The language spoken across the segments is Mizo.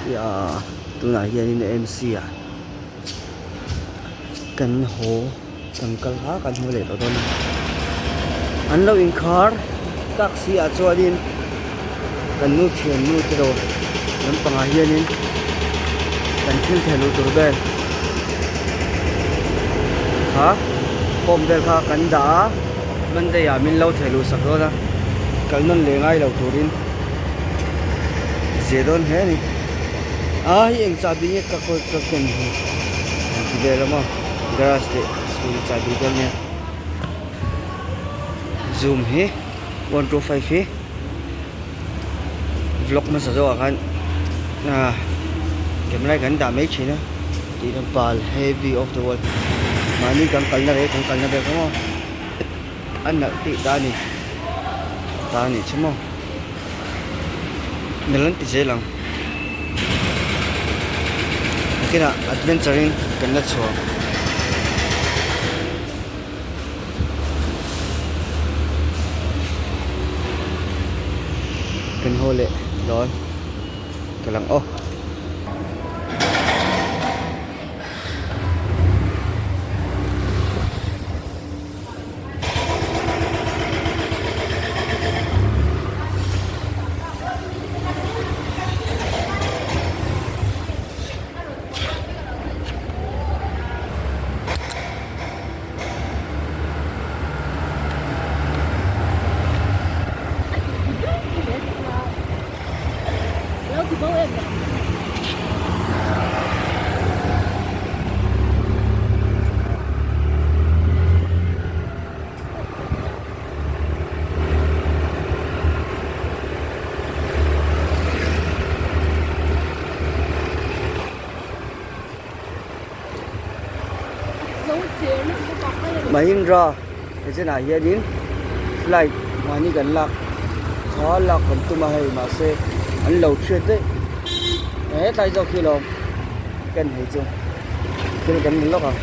Ia tunah hianin MC ah kan haw kan kal a kan haw leh tawh dawn a an lo inkhar taxi ah chuanin kan nu thiannu te lo lampangah hianin kan thil theh luh tur vel kha form vel kha kan dah a Monday ah min lo theh luh sak dawn a kal nawn leh ngai lo turin zia dawn hle a ni a hei eng chahbi nge ka kawi ka ken hi an ti vel a maw garage leh school chahbi te ania zoom hi 125 hi vlog hmasa zawk ah khan ah camera hi kan dah mai thin a tih hian pal heavy of the world mahni kan kalna leh kan kalna vel kha maw a nalh tih ta a ni ta a nih chu maw nalh an ti zel ang nakinah adventure in kan la chhuah. Kan haw leh dawn ka lang aw. Mahindra chenah hianin flight mahni kan lak kha lak kan tum a hei mahse an lo hriat daih hetlai zawk hi lawm ken hei chu thil kan ni lawk ang.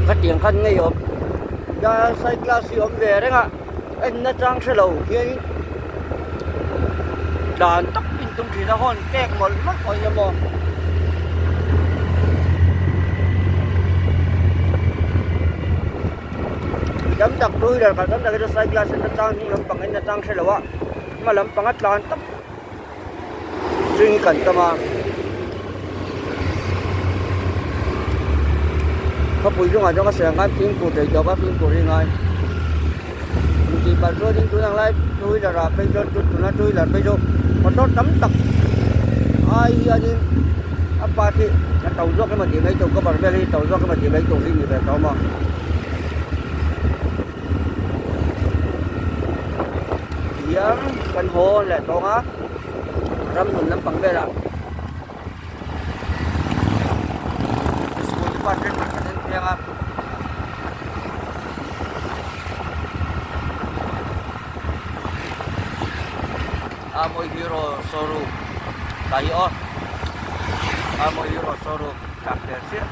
Khatiang khan ngei awm cyclist hi awm ve reng a en nachang hre lo hianin dan tak in tum thin a hawn pek mawlh mawlh pawh hi maw. Tam tak two wheeler kal tam tak hi chu side glass en nachang hnung lampang en nachang hre lo a hma lampang a tlan tawp ching hi kan tam a khawpui chungah chuan ka sawi ang khan fimkhur thei tawp a fimkhur hi ngai intih palh chuanin tun ang lai two wheeler ah phei chuan tuna two wheeler phei chu motor tam tak ai hianin a part hi a to zawk emaw tih mai tur cover vel hi to zawk emaw tih mai tur hi ni ve tawh maw. Tihian kan haw leh tawng a ramhlun lampang velah school department kan en piang a. Amoy Hero showroom tah hi aw Amoy Hero showroom tlak hmel chiah.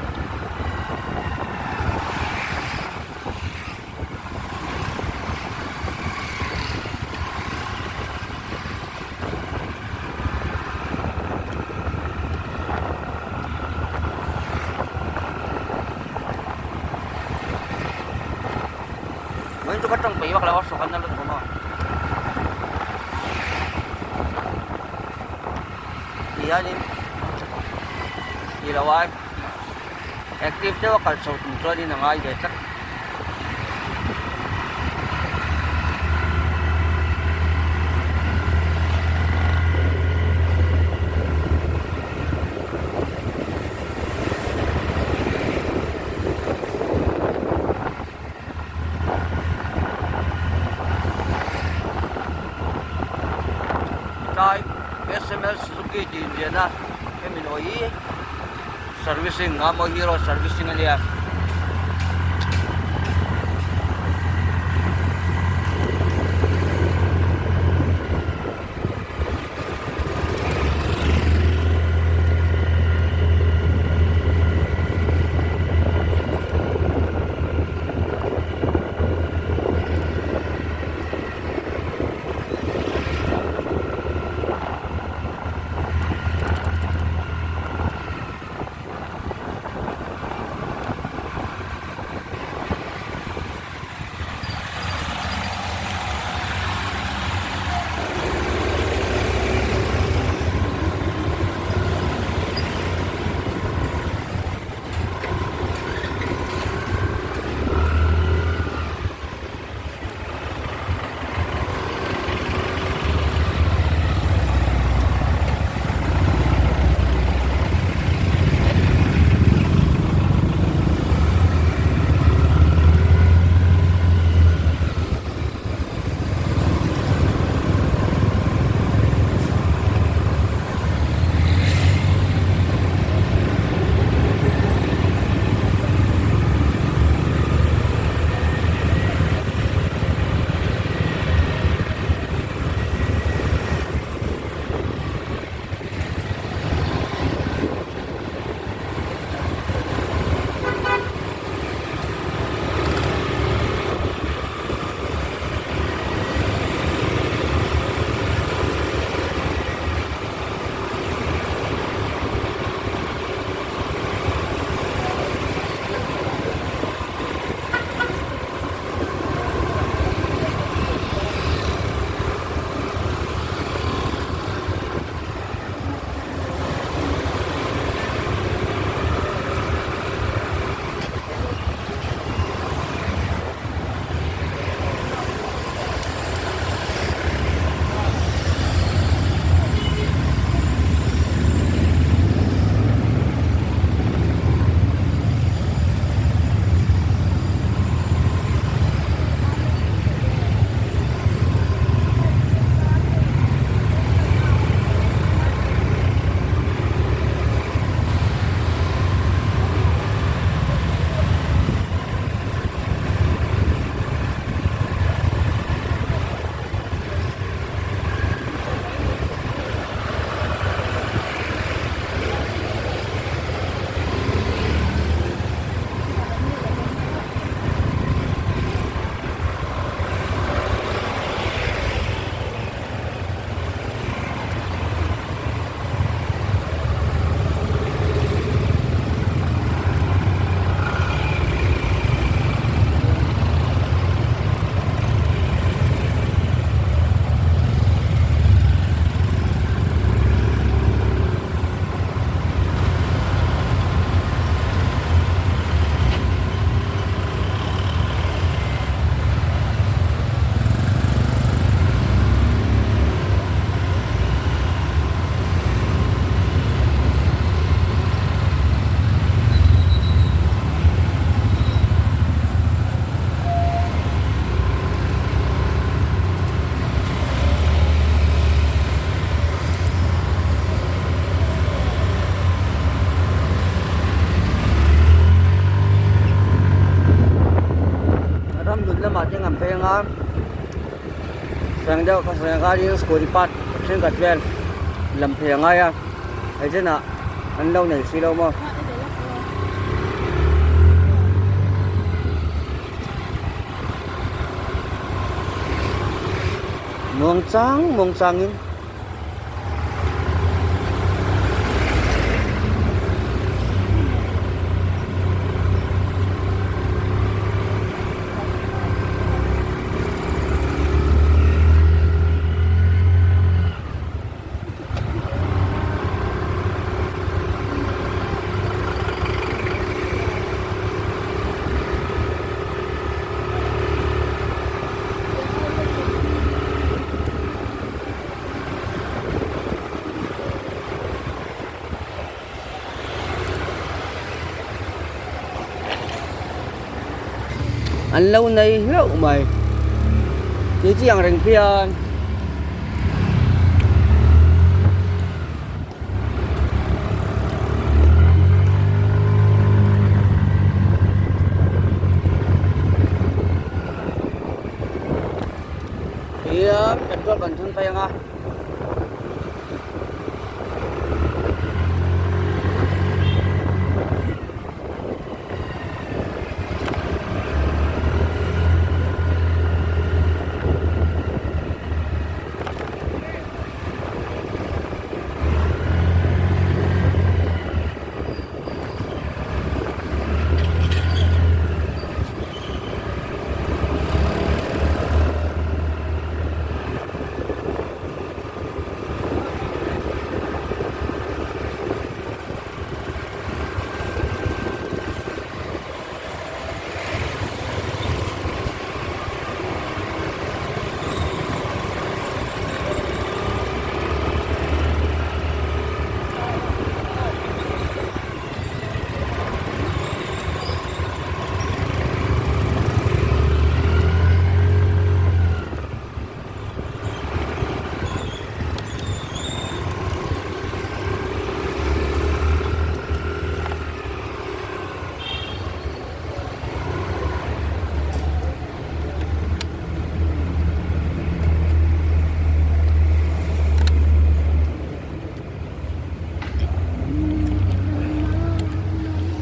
Vawiin chu ka tawng peih vak lo a hrawk an na lutuk awm a. Ti hianin ti lo ai active deuh a kal chho tum chuanin a ngai ve tlat. Tlai sml suzuki tih inziahna hemi lawh hi servicing a mawi hero servicing a nia. hmun lamah te an phei anga sawi ang deuh kha sawi ang khanin scooty part thenkhat vel lam phei a ngai a hei chenah an lo nei si lo maw. Muang chang muang changin. An lo nei hlauh mai tih chi ang reng phian. Hian petrol kan thun phei ang a.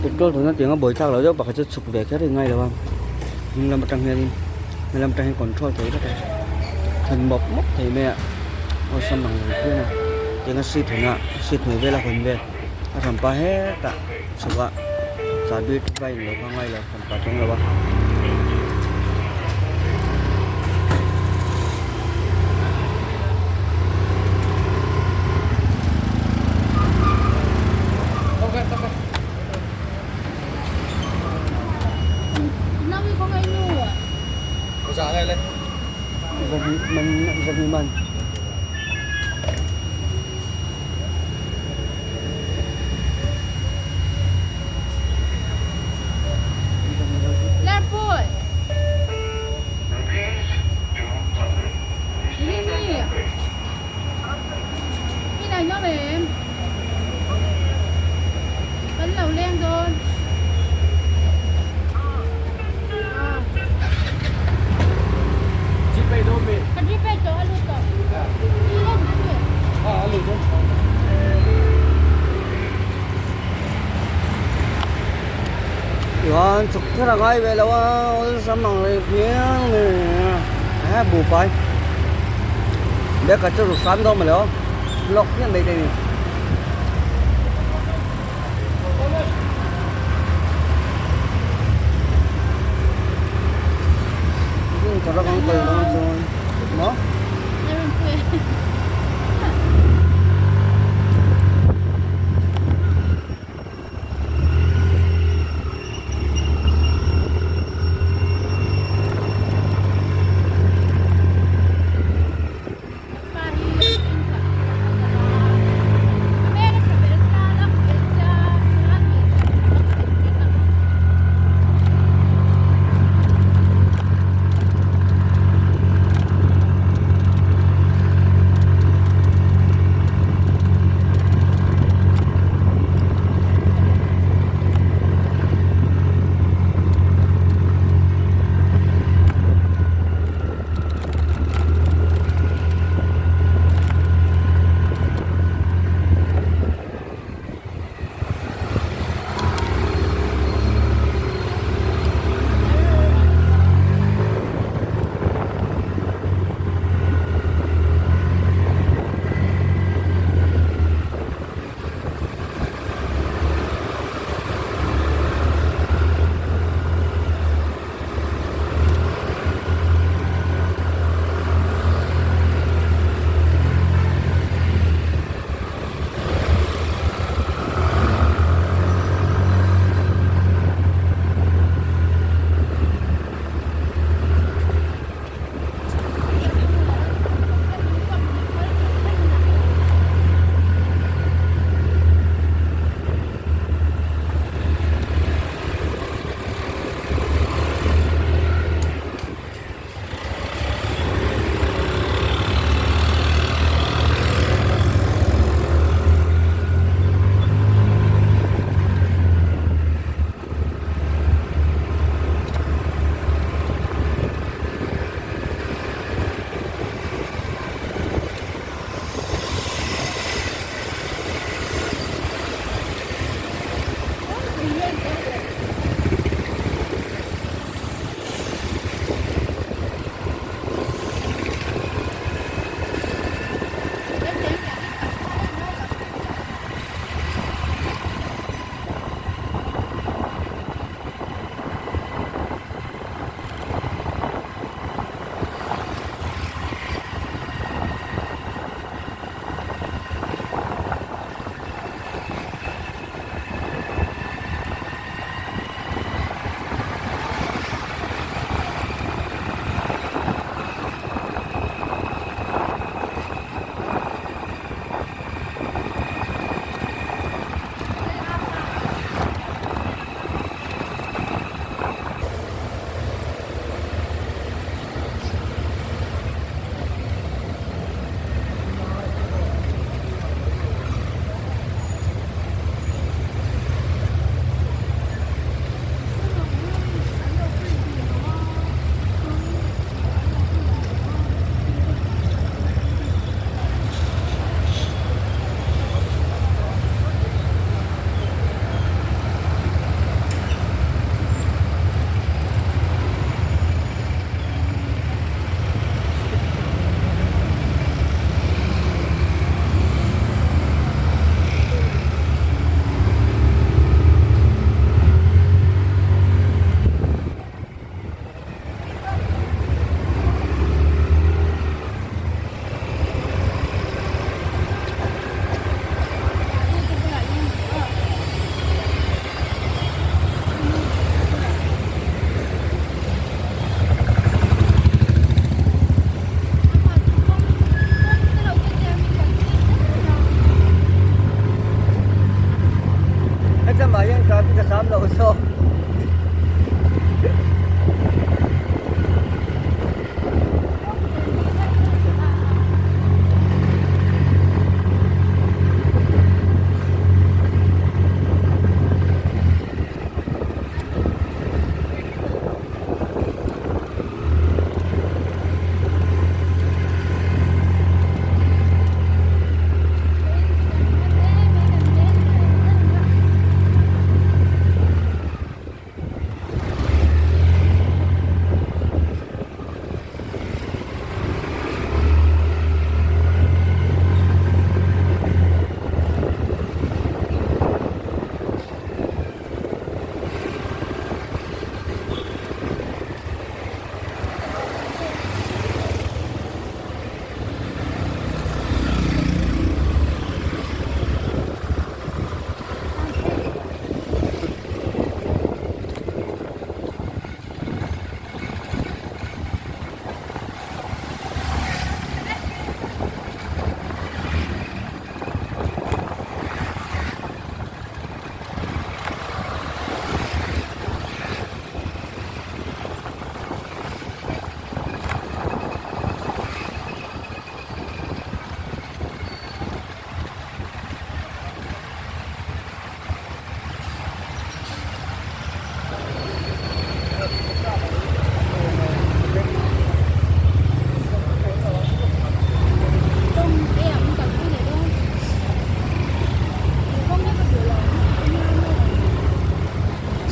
Petrol tuna tianga buai thlak loh deuh pakhat chu chhuk ve kher in ngai lo a hnung lam atang hianin hmalam atang hian control thei vek a thun mawp mawp thei mai a awlsam ang reng phian a tianga seat hunah seat hnuai vela hawn vel a hranpa hetah chhuk a chahbi vai in lo kha ngai lo hranpa chuang lo a. Chuan chhuk kher a ngai ve lo a awlsam ang reng phian a ni buhfai bag ah chu ru hram dawn maw le aw lawk phian mai te a ni.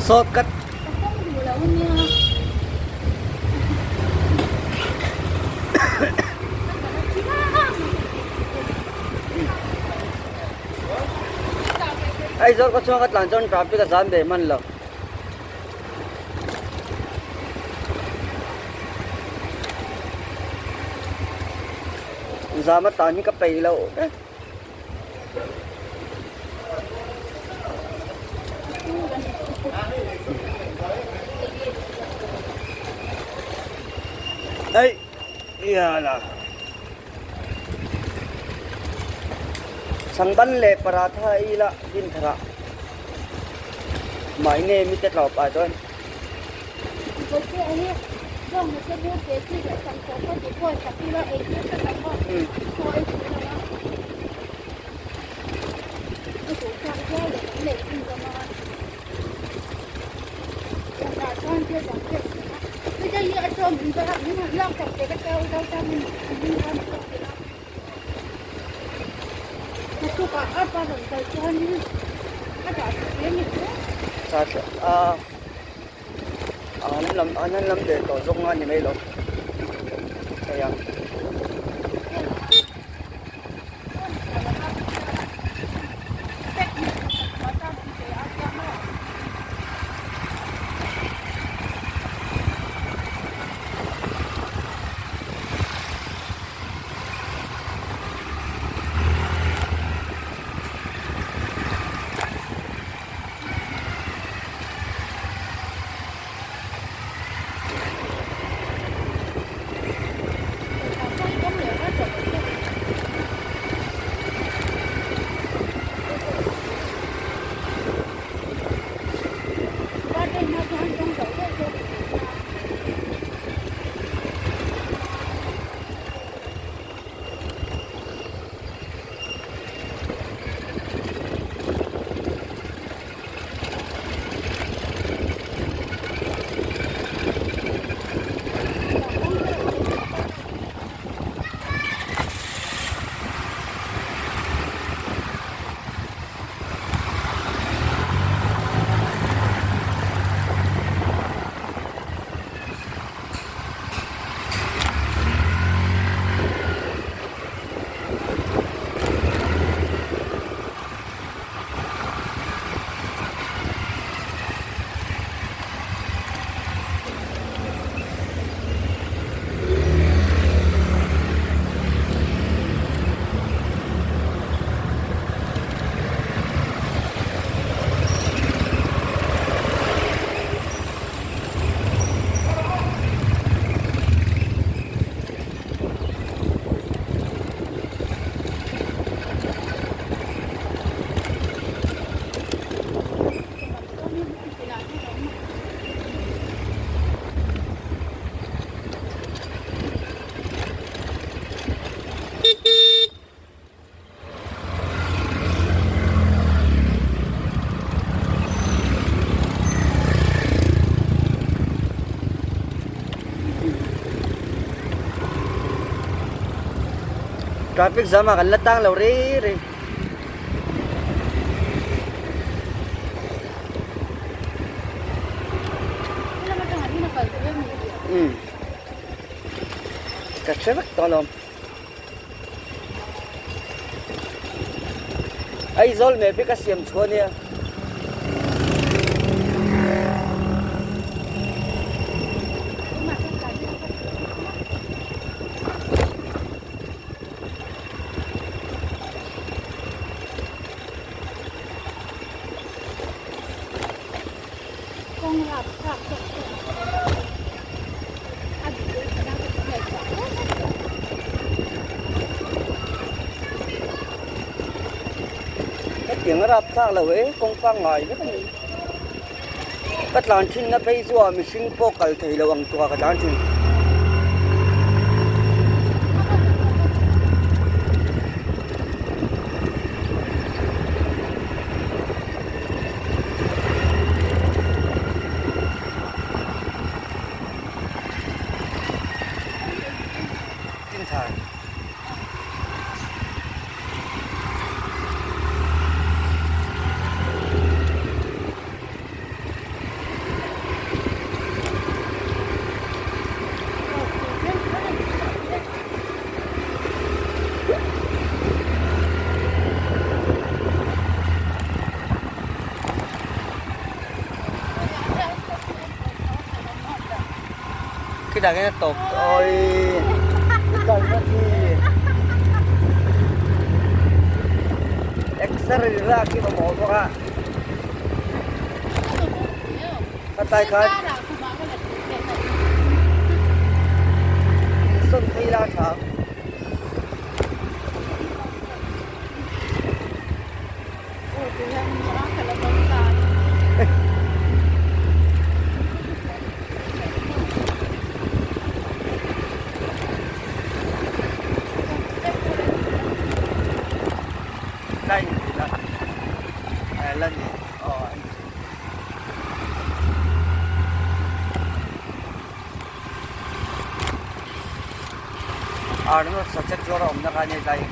Sawt kat. Ka kawng duh lo ania. Aizawl khaw chhuang ka tlan chuan traffic a zam ve hman lo. Zam atan hi ka peih loh vek. Ei iala Changban leh paratha ei ila Dinthara Mahni mite tlawp ah chuan. An lam an han lam ve tawh zawk nga ni mai lo thei ang. Traffic jam ah kan la tang lo rei rei. Umm ka hre vek tawh alawm. Aizawl map hi ka siam chhuah ania. Hetiang a rap thlak lo e kawng pangngai vek a ni ka tlan thin na phei chu a mihring pawh kal thei lo ang tura ka tlan thin. Khitah khian a tawp awii i kalna khi exer lak hi mamawh bawk a khatlai khan insawn phei la a tha ang. Arnold sachek zuar a awmna kha a ni tlai.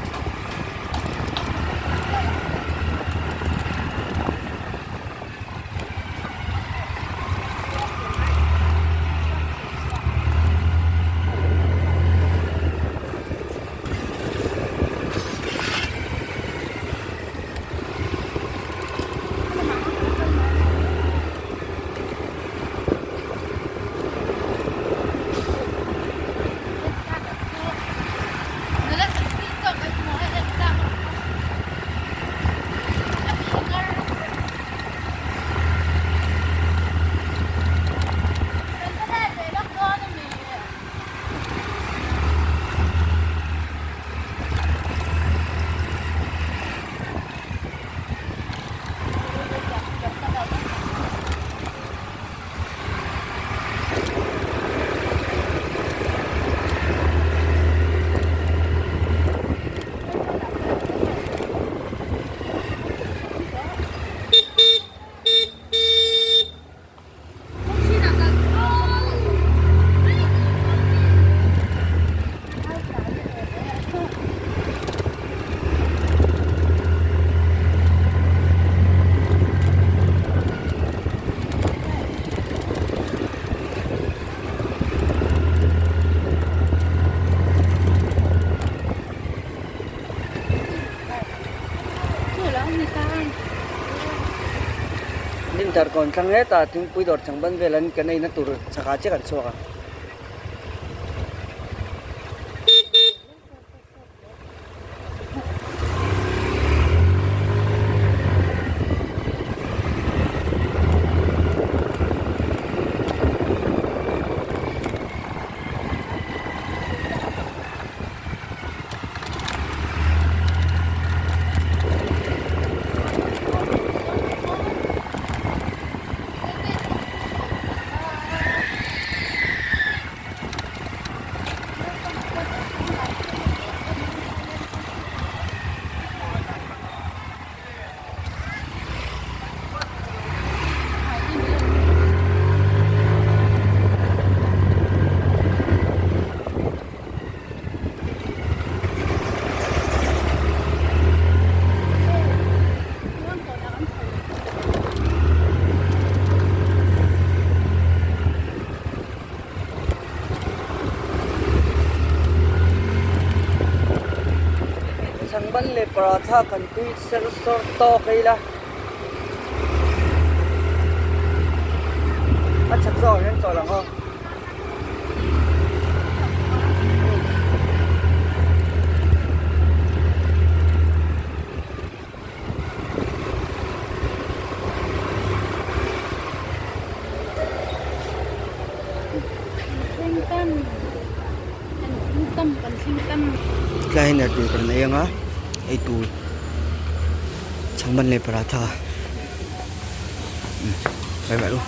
Dinthar kawn thlang hetah thingpui dawr chang ban vel an kan eina tur chakah chiah kan chhuak a. Changban leh paratha kan tui ser sawr tawk ei la a chhak zawk ah hian chawl ang aw. Tlai hian eitur kan ei anga eitur changban leh paratha bye bye u.